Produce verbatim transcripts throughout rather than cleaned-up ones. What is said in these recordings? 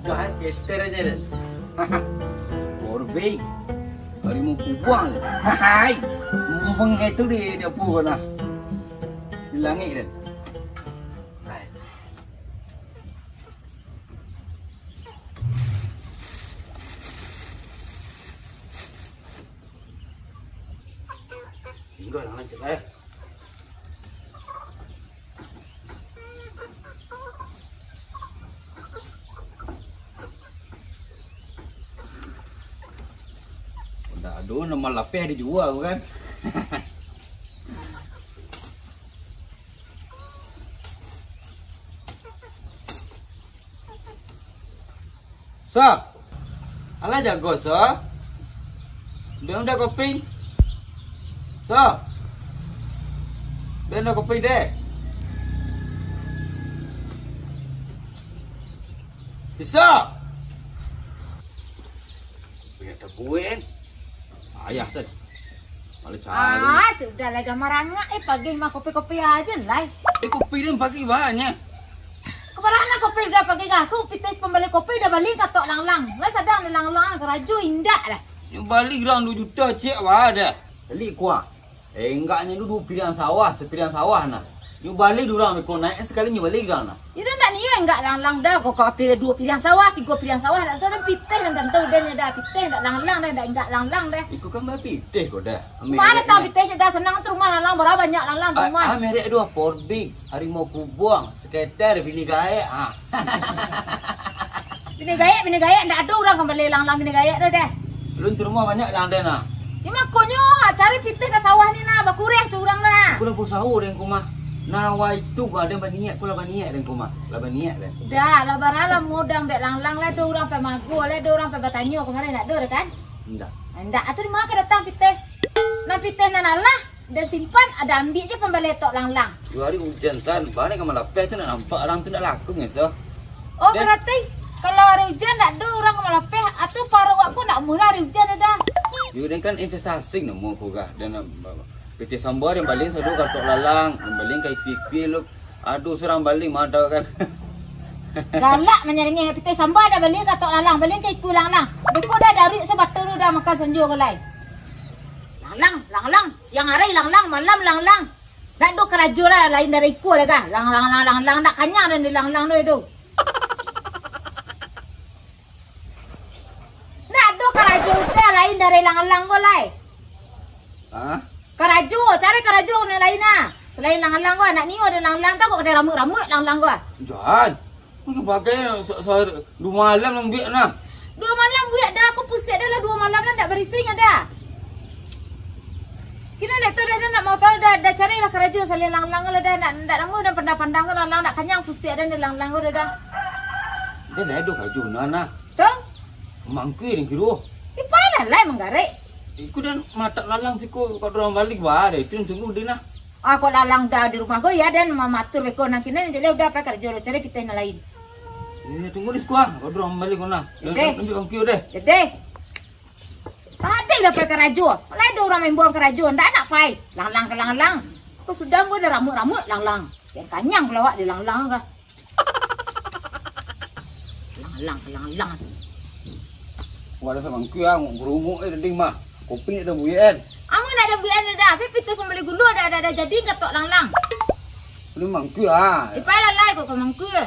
Udah, es keter aja deh. Korbik. Harimau kubuang. Hai. Mumpung itu di dapur lah. Di langit deh. Hai. Tinggal lah, Cik, eh. Ndak ado, nama lapeh dijual kan. So. Alah jago, So. Dek udah kopi. So. Dek udah kopi, deh. Bisa. Banyak tebuin. Ayah, San. Malah cari. Ah, sudah lah, dah marangak. Eh, pagi mah kopi-kopi aja lah. Eh, kopi dia pagi banyak. Kabarana kopi udah pagi kah? Aku pitih pambali kopi udah bali katok langlang. Lah sadang ni langlang, karajo indak lah. Nyo bali urang duo juta, cek, wah dah. Bali kuah. Eh, enggaknya tu duo piriang sawah, sapiriang sawah nah. Nyo bali urang beko naik sakali nyo bali urang nah. Ida ndak niyo enggak langlang dah, kok kau pilih duo piriang sawah, tigo piriang sawah, dak tahu dah pitih nan tantu dah nya dah, pitih dak langlang dah, dak enggak langlang dah. Iko kan bapitih ko dah. Mana tahu pitih sudah senang tu rumah langlang, bara banyak langlang tu rumah. Ah, merek dua Porbik, Harimau Kubuang, Sketer, Bini Gaek, ah. Bini Gaek, Bini Gaek, ndak ado urang ka bali langlang Bini Gaek tu deh. Lun tu rumah banyak langlang deh nah. Ni makonyo, ah, cari pitih ka sawah ni nah, bakureh tu urang dah. Aku lah basawo deh ko mah. Nah, wai tu ko ado baniat, ko lah baniat deh ko mah. Lah baniat deh. Dah, lah bara lah modang bek langlang lah, ado urang pai mago lah, ado urang pai batanyo kamarin, ndak ado deh kan? Ndak. Ndak, atu di ma ka datang pitih? Nah, pitih nan alah. Den simpan, ado ambiak je pambali tok langlang. Iyo ari ujan, San, bana ka malapeh tu nak nampak urang tu nak laku ngeso. Oh, berarti kalau ari ujan ndak ado urang ka malapeh, atau paruik awak ko ndak mulah ari ujan dah. Yo, den kan investasi namo ko kah. Den, ah, pitih samba den bali sado katok langlang, den bali ka ikui-ikui lo. Aduh, surang bali mah ado kan. Galak manyaringih pitih samba dah bali katok langlang, bali ka ikui langlang. Beko dah daruik sabatang tu dah makan sanjo ko lai. Langlang, langlang, siang hari langlang, malam langlang. Dak ado karajo lah lain dari iko lah kah. Langlang, langlang, langlang, dak kanyang dah di langlang tu, tu. Ndak ado karajo udah lain dari langlang ko lai. Hah? Karajo, cari karajo nan lain ah. Selain langlang ko, anak nio ado langlang tu, kok kadai ramuik-ramuik langlang ko ah. Jan. Mungkin pakai sa-, sa-, duo malam nan buek nah. Duo malam buek dah, aku pusek dah lah duo malam lah ndak barising dah. Kini ndak tahu dah, dah ndak mau tahu dah, dah carilah karajo saliang langlang lah dah, ndak, ndak namo dah pandang-pandang tu langlang, ndak kanyang pusek dah ni langlang tu dah, dah. Dah lah, ado karajo nah, nah. Tu? Mangkui dan kiro. Ipai lah lai manggarik. Iku dan matak langlang siko, kok urang bali bah, dah itu tunggu dia nah. Ah, kok langlang dah di rumah ko, ya, dan mamatur beko nang kini, jadi udah pai karajo, cari pitih nan lain. Ini tunggu di siko, kok urang bali ko nah. Deh. Ambil ongkio deh. Deh. Tadi lah pai karajo. Lah ado urang main buang karajo, ndak nak pai. Langlang ka langlang. Ko sudah ko dah ramuik-ramuik langlang. Jan kanyang pulo awak di langlang kah. Langlang, langlang. Wah, dah samangkui ah, nguk-nguk eh, tadi mah. Kopi ndak ado buian. Amun ndak ado buian dah, tapi pitih pambali gulo dah, dah, dah jadi katok langlang. Bali mangkui ah. Ipai lalai kok ka mangkui.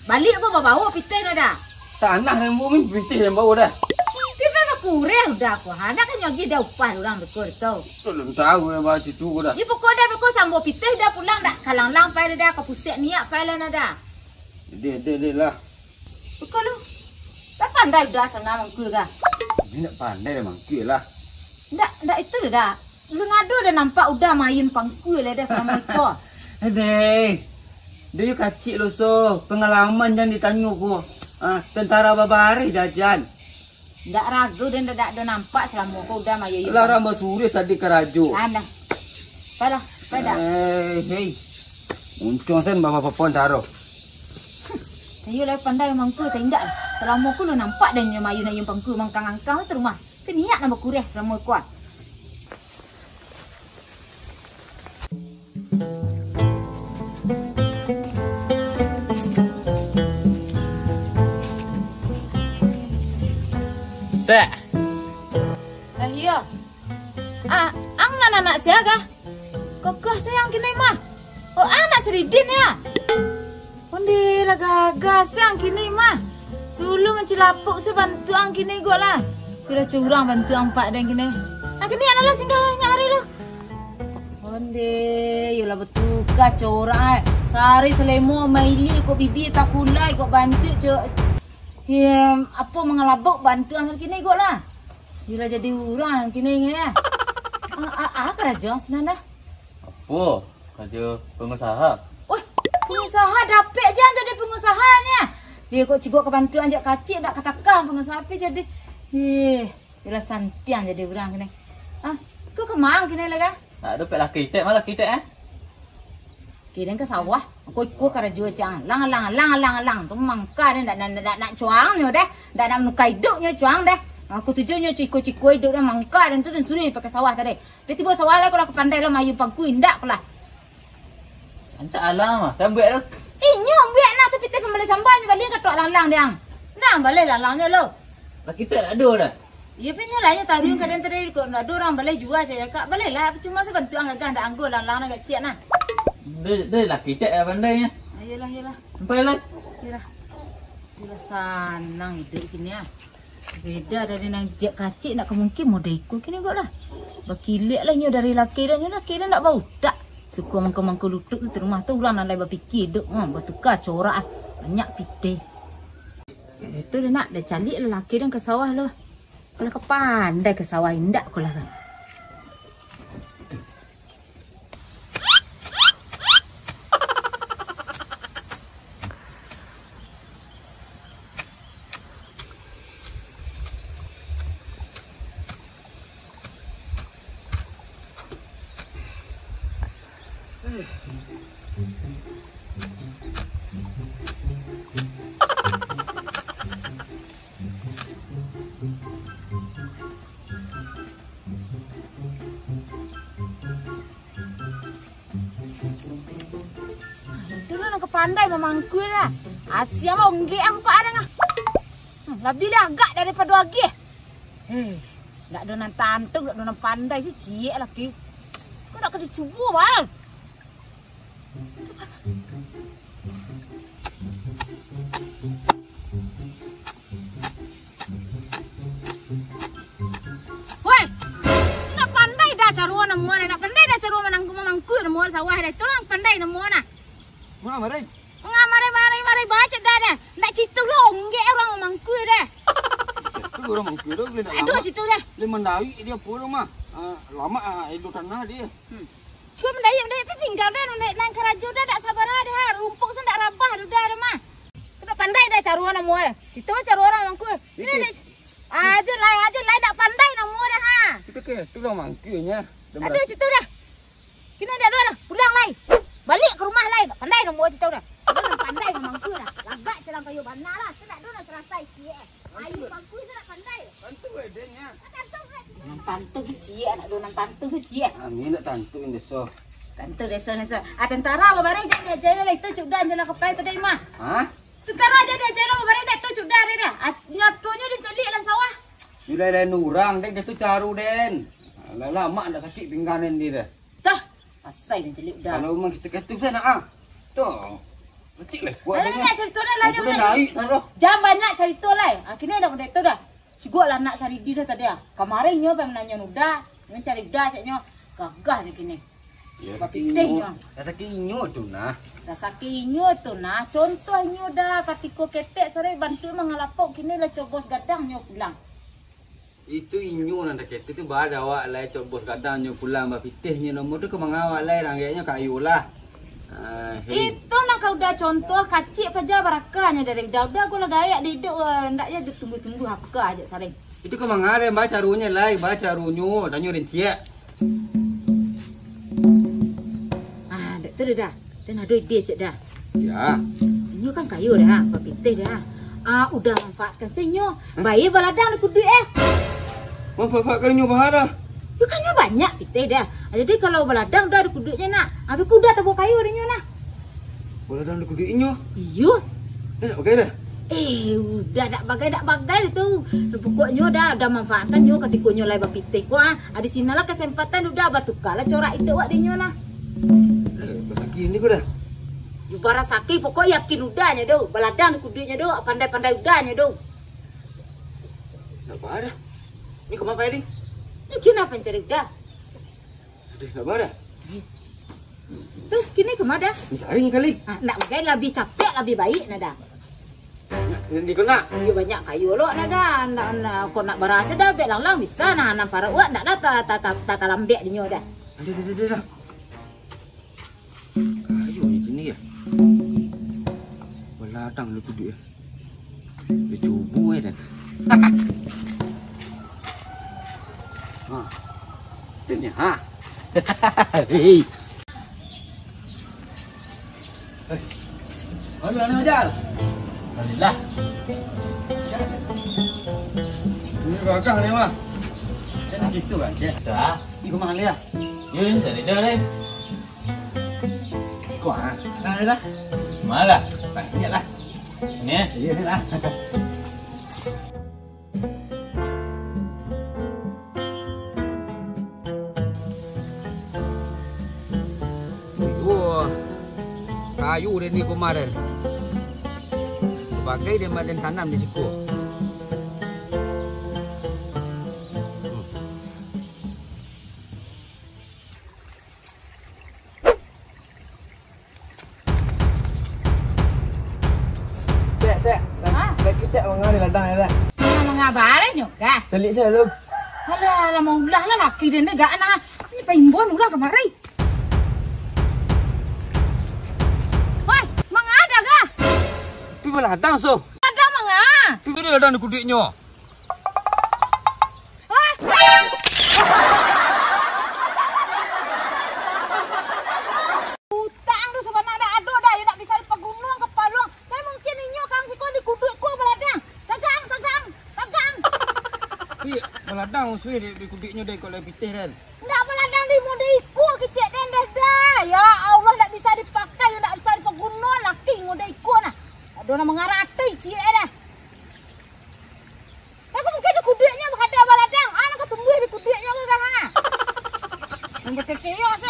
Baliak ko babawo pitih dah, dah. Tanah nan bawo ni pitih nan bawo dah. Pitih mah kurang dah ko. Ha, nak kan nyogi dah upah urang beko tu. Ulun tahu nan bawo situ ko dah. Di pokok dah beko sambo pitih dah pulang dah. Ka langlang pai dah, ka pusek niak pai lah nah dah. Deh, deh, deh lah. Beko lu. Lah pandai Uda sanak mangkua ka? Indak pandai lah mangkua lah. Ndak, ndak itu dah. Ulun ado dah nampak Uda mayun pangkua lah dah salamo iko. Deh. Deh, yo kacik lo so, pangalaman jan ditanyo ko. Ah, tantara babareh dah jan. Ndak ragu deh, ndak, ndak ado nampak salamo ko Uda mayun. Lah, urang basuruah tadi karajo. Andah. Palah, pada. Eh, hei. Uncuang sen bapak papon taro. Ayo lah pandai mangko, indak. Salamo ko lo nampak dah nyo mayun-mayun pangkua mangkang-angkang tu rumah. Kaniak nak bakureh salamo ko ah. Tak. Ah, iyo. Ah, ang nan anak sia kah? Kokoh sayang kini mah. Oh, anak Saridin ya? Onde lah gagah sayang kini mah. Dulu mancilapuk se bantuak ang kini gok lah. Yo lah curang bantuak ang pak den kini. Nah, kini anak lah singgah lah nyak mari lu. Onde, yo lah batuka corak ai. Sari salemo maili kok bibi takulai kok bantuak co-, em, apo mangalabok bantuak ang kini gok lah. Yo lah jadi urang kini ya. Ah, ah, ah, karajo ang sinan dah. Apo? Karajo pangusaha. Wah, pangusaha dapek jan jadi pangusaha nyo. Yo kok cigok ka bantuak ang jak kacik dak kataka pangusaha api jadi. Ih, yo lah santiang jadi urang kini. Ah, kok kemang kini lah kah? Nak dapek laki tek, malah laki tek eh? Kini ka sawah, ko iko karajo cang. Lang, lang, lang, lang, lang. Tu mangka deh, ndak, ndak, ndak, ndak cuang nyo deh. Ndak nak manuka iduik nyo cuang deh. Aku tuju nyo ciko-ciko iduik deh, mangka deh tu dan suruh pakai sawah tadi. Dia tibo sawah lah, kalau aku pandai lah mayun pangkua, indak aku lah. Rancak alang mah, sambuak tu. Inyo ambiak nah tu pitih pambali samba nyo bali ka tuak lang-lang diang. Nah, bali lang-lang nyo lo. Lah kito nak ado dah. Iyo, pi nyo lah, nyo taruih ka den tadi, kok ndak ado urang baleh jua, sajo kak. Baleh lah, cuma sabantuak ang gagah, ndak anggo lang-lang agak ciek nah. Deh, deh, laki cek lah pandai nyo. Ayolah, ayolah. Sampai lah. Ayolah. Ayolah, sanang iduik kini ah. Beda dari nan jak kacik, ndak ka mungkin model iko kini gok lah. Bakilek lah nyo dari laki den, nyo laki den ndak bautak. Suko mangko-mangko lutuk tu rumah tu, urang nan lai bapikia iduik, hmm, batuka corak ah. Banyak pitih. Itu dah nak, dah caliak lah laki den ka sawah lo. Kalau ka pandai ka sawah indak ko lah kan. Itu lo nan ka pandai mamangkua lah. Asia lo onggek ampak ada ngah. Hmm, labiah lah agak daripado agiah. Heh, ndak ado nan tantu, ndak ado nan pandai, si ciek laki. Kok ndak ka dicubo, Bal? Woi, ndak pandai dah caro namuah, ndak pandai dah caro mananggung mamangkua namuah sawah dah. Itu lah pandai namuah nah. Mana marai? Ngah marai, marai, marai bacak dah dah. Ndak citu lo onggek urang mamangkua dah. Itu urang mangkua tu, boleh nak Aduh, lama. Citu dah. Boleh mandai dia pulang mah. Ah, lama ah, edo tanah dia. Hmm. Kau mandai, mandai, tapi pinggang dah, nan, nan karajo dah, dak sabar dah, ha. Rumpuk sen dak rabah dah, dah, dah mah. Kau dak pandai dah caro namuah. Citu caro urang mangkua. Ini Itu. Ni. Aja lai, aja lai, dak pandai namuah dah, ha. Itu ke, tu lah mangkuanya. Aduh, citu dah. Kini dak ado lah, pulang lai. Balik ka rumah lai, dak pandai namuah citu dah. Dak ado nan pandai mamangkua dah. Lagak jalan kayo bana lah, tu dak ado nan salasai ciek. Ayu pangkua tu dak pandai. Tantu eh, Den, ya. Tantu eh. Nan tantu tu ciek, dak ado nan tantu tu ciek. Amin, dak tantu, Indeso. Tantu deso, deso. Ah, tentara babareh jan diajai lah itu, cuk dah, jalan kapai tadi mah. Hah? Tentara jan diajai lah babareh dah tu, cuk dah, dah, dah. Ah, nyatonyo diculik dalam sawah. Yo lain-lain urang, Den, itu caro, Den. Lah lama ndak sakik pinggan, Den, dia dah. Tah, asai den caliak udah. Kalau memang kita katu sana ah. Tuh. Betik lah. Buat Alah, dia. Banyak cerita dah lah, Aku dah jangan naik taruh. Jangan banyak cerita lah. Ah, kini dah benda itu dah. Cugok lah anak Saridi dah tadi ah. Kemarin nyo pai mananyo udah, nyo cari udah caknyo. Gagah je kini. Yo, Bapitih nyo. Rasaki inyo tu nah. Rasaki inyo tu nah. Contoh inyo dah, katiko ketek sarai bantuak mangalapok, kini lah cobos gadang nyo pulang. Itu inyo nan dak ketek tu, baa awak lai cobos gadang nyo pulang, bapitih nyo nomor tu, ka manga awak lai, ranggeknyo kayo lah. Ah, hei. Itu nan ka udah contoh, kacik paja barakanyo dari udah, udah ko lah gaek di idok, eh, ndak je ditunggu-tunggu haka aja sarai. Itu ka manga, baa carunyo lai, baa carunyo, tanyo den ciek. Ah, dek tu dah. Den ado ide ciek dah. Ya. Inyo kan kayo dah, bapitih dah. Ah, udah manfaatkan se inyo. Hah? Bayia baladang di kuduik eh. Manfaatkan inyo baa dah? Yo kan inyo banyak pitih dah. Ah, jadi kalau baladang dah di kuduiknyo nak, abih ko udah tabuah kayo dek inyo nah. Baladang di kuduik inyo? Iyo. Dah nak bagai dah? Eh, udah dak bagai, dak bagai tu. Pokoknyo dah, udah manfaatkan nyo katiko nyo lai bapitih ko, ah. Ah, di sinalah kesempatan udah batukarlah corak idok wak dek nyo nah. Eh, basakik ni ko dah. Yo barasaki, pokok yakin udahnyo do. Baladang di kuduiknyo do, pandai-pandai udahnyo do. Nak baa dah? Ni kama pai ni? Ni kini apo cari udah? Aduh, nak baa dah? Tu, kini kama dah? Ni cari ni kali. Ah, nak bagai labiah capek, labiah baik nah dah. Nak, ni ko nak? Iyo banyak kayo lo nah dah. Nak, nak, ko nak barasa dah, bek lang-lang bisa nah, nan parak wak ndak dah ta-, ta-, ta-, ta-, talambek dinyo dah. Aduh, aduh, aduh, aduh. Kayo ni kini ya. Baladang lu kuduik ya. Dicubo ya dan. Ha. Tu ni ha. Hei. Aduh, anak Jal. Alhamdulillah. Ini gagah ni mah. Kan gitu kan, Cek? Dah. Iko mah dia. Yo, ini cari dah deh. Kuah. Nah, dah. Malah. Banyak lah. Ni. Iya lah. Wah, kayu dek ni kemarin. Sebagai dia madan tanam di siko. Hmm. Tek, tek. Ha? Laki tek manga di ladang ya, tek. Manga, manga baa nyo kah? Caliak sajo tu. Alah, alah, maulah lah laki den dek gak nah. Ini paimbon urang kamari. Woi, manga dah kah? Pi baladang so. Ladang manga. Pi baladang di kuduiknyo. Hah? Utang tu sabana dak ado dah, yo dak bisa dipaguno ka paluang. Tapi mungkin inyo kan siko di kuduik ko baladang. Tagang, tagang, tagang. Tapi baladang usui di, di kuduiknyo deh, kok lai pitih den. Ndak baladang di mode iko kecek den deh dah. Ya Allah, ndak bisa dipakai, ndak bisa dipaguno laki mode iko nah. Ado nan mangarati ciek dah. Aku mungkin di kuduiknyo bakada baladang. Ah, nak tumbuah di kuduiknyo ko dah, ha. Yang betekiyo se.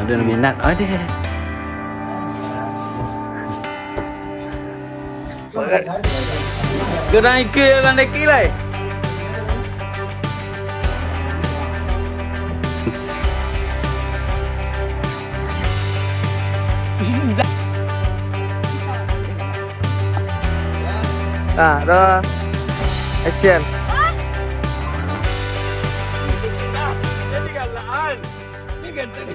Ado nan minat, ado. Gadang ikik, gadang ikik lai. Ah, roll. Action. Jadi galaan. Ini ganteng.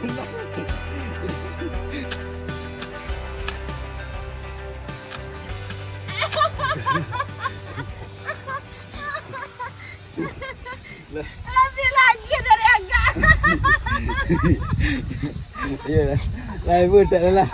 Lebih lagi dari agak. Iya lah. Lain pun tak adalah.